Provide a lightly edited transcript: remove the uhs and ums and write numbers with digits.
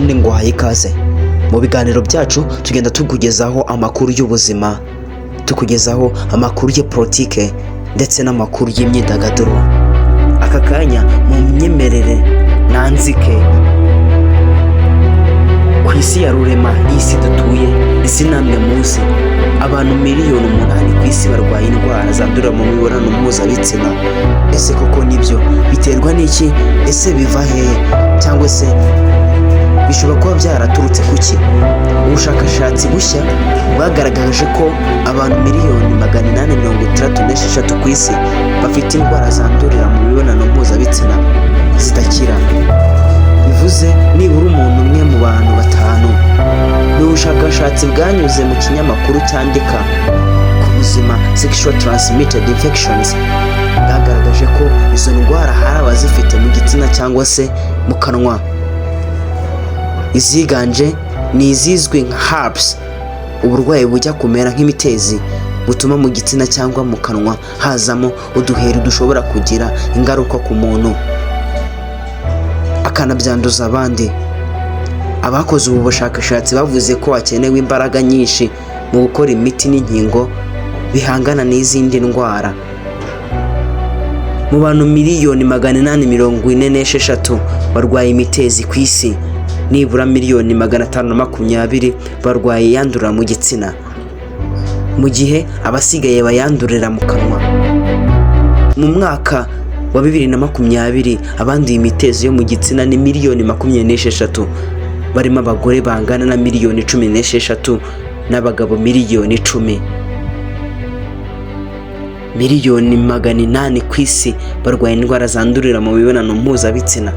Kandi nguhaye ikaze mu biganiro byacu. Tugenda tukugezaho amakuru y'ubuzima, tukugezaho amakuru ya politike ndetse n'amakuru y'imyidagaduro. Aka kanya mu myemerere nanzike ku isi ya rurema, iyi si dutuye, isi namwe muzi, abantu miliyoni 8 ku isi barwaye indwara zandurira mu mibonano mpuzabitsina. Ese koko nibyo? Biterwa n'iki? Ese biva hehe, cyangwa se bishobora kuba byaraturutse ku ki? Ubushakashatsi bushya bwagaragaje ko abantu miliyoni 866 ku isi bafite indwara zandurira mu mibonano mpuzabitsina zidakira, bivuze nibura umuntu umwe mu bantu batanu. Ni ubushakashatsi bwanyuze mu kinyamakuru cyandika ku buzima, Sexual Transmitted Infections, bwagaragaje ko izo ndwara hari abazifite mu gitsina cyangwa se mu kanwa. Iziganje ni izizwi nka herpes, uburwayi bujya kumera nk'imitezi butuma mu gitsina cyangwa mu kanwa hazamo uduheri dushobora kugira ingaruka ku muntu, akanabyanduza abandi. Abakoze ubu bushakashatsi bavuze ko hakenewe imbaraga nyinshi mu gukora imiti n'inkingo bihangana n'izindi ndwara. Mu bantu miliyoni 846 barwaye imitezi ku isi, nibura miliyoni 520 barwaye iyandurira mu gitsina, mu gihe abasigaye bayandurira mu kanwa. Mu mwaka wa 2020, abanduye imitezi yo mu gitsina ni miliyoni 26, barimo abagore bangana na miliyoni 16 n'abagabo miliyoni 10. Miliyoni 800 ku isi barwaye indwara zandurira mu mibonano mpuzabitsina.